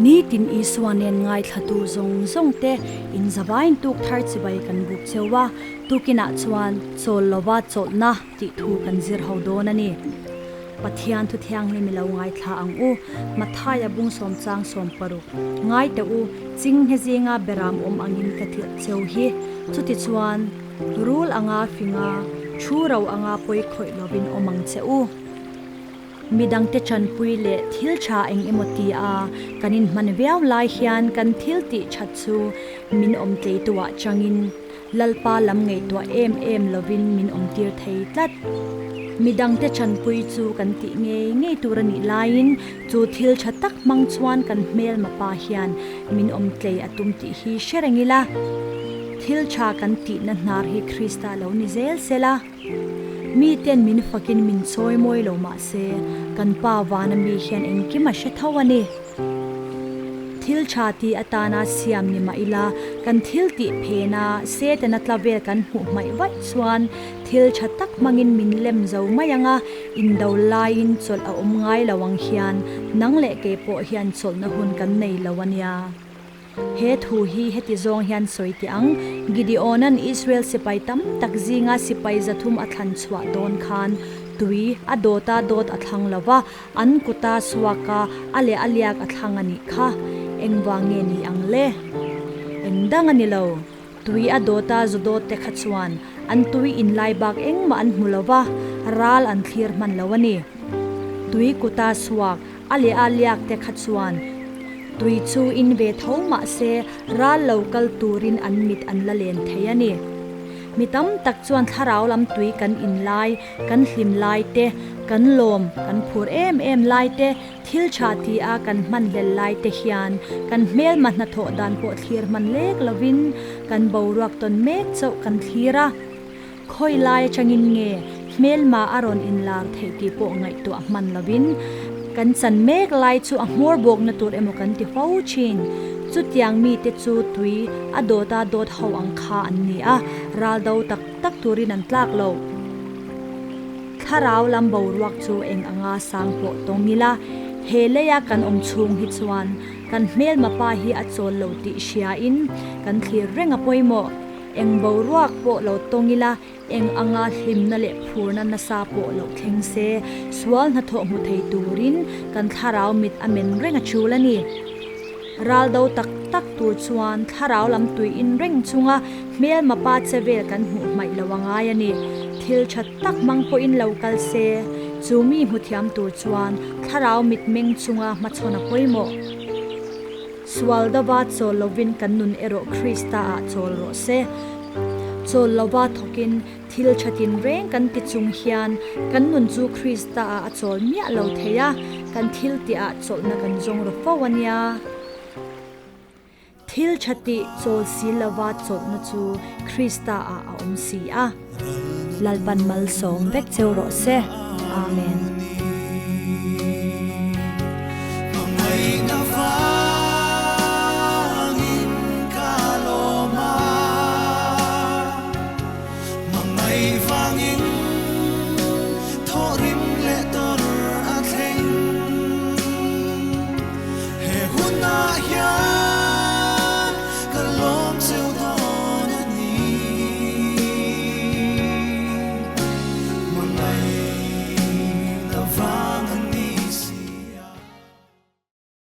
Nitin Isua nen ngaithlatu zawng zawng te in zavain tuk thar chibai kan buk cheu a, tukinah chuan chawl lova chawlhna tih thu kan zir ho dawn a ni. Pathian thu thianghlim i lo ngaithla ang u, Mathaia bung sawmchang 60, Ngai teh u, chinghe zinga beram awm angin ka tirh cheu hi, chutichuan rul anga finga thu ro anga pawi khawih lovin awm ang che u. Midangte chanpui leh thil tha eng emaw ti a kan inhman viau lai hian kan thil tih that chu min awm tleituah changin Lalpa lam ngaihtuah em em lovin min awmtir thei tlat. Midangte chanpui chu kan tih ngei ngei tur a nih laiin chu thil tha tak hmang chuan kan hmelma pa hian min awm tlei a tum tih hi hre reng ila. Thil tha kan tihna hnar hi Krista lo ni zel sela. Miten min fakin min chawi mawi lo mah se, kan Pa vana mi hian engkim a hre tho a ni. Thil tha tih atana siam ni mah ila, kan thil tih phena Setana tla vel kan hmuh hmaih vaih chuan thil tha tak hmangin min lem zo mai ang a, indo laiin chawlh a awm ngai lo ang hian nang leh kei pawh hian chawlhna hun kan nei lo a nia. He thu hi heti zawng hian sawi teh ang, Gideona'n Israel sipai tam tak zinga sipai 300 a thlan chhuah dawn khan tui a dawta dawt a thlang lo va, an kuta suaka a leh a liak a thlang a nih kha. Engvang nge ni ang le? Eng dang a ni lo. Tui a dawta zu dawt te kha chuan an tui inlai bak engmah an hmu lo va, ral an thlir hman lo a ni. Tui kuta suak a leh a liak te kha chuan tui chu in ve tho mah se ral lo kal turin an mit an la len thei a ni. Mi tam tak chuan thlarau lam tui kan in lai, kan hlim lai te, kan lawm, kan phur em em lai te, Thil tha ti a kan hman hlel lai te hian kan hmelma hnathawh dan pawh thlir hman lek lovin kan boruak tawn mek chauh kan thlir a. Khawi lai atangin nge hmelma a rawn inlar theih tih pawh ngaihtuah hman lovin kan chan mek lai chu a hmawr bawkna tur emaw kan ti fo thin. Chutiang mite chu tui a dawta dawt ho ang kha an ni a, ral do tak tak turin an tlak lo. Thlarau lam boruak chu eng anga sang pawh tawng ila, he leia kan awm chhung hi chuan kan hmelma pa hi a chawl lo tih hriain kan thlir reng a pawimawh. Eng boruak pawh lo tawng ila, eng anga hlimna leh phurna nasa pawh lo thleng se, sual hnathawh hmu thei turin kan thlarau mit a men reng a chul a ni. Ral do tak tak tur chuan thlarau lam tui in reng chunga hmelma pa che vel kan hmuh hmaih lo a ngai a ni. Thil tha tak hmang pawhin lo kal se, chu mi hmu thiam tur chuan thlarau mitmeng chunga hmachhawn a pawimawh. Sual dova chawl lovin kan nun erawh Krista ah chawl rawh se. Chawl lova thawkin Thil tha tinreng kan ti chung hian kan nun chu Krista ah a chawl miah lo thei a, kan thil tih ah chawlhna kan zawng ru fo a nia. Thil tha tih chawl si lova chawlhna chu Krista ah a awm si a. Lalpan malsawm vek cheu rawh se. Amen.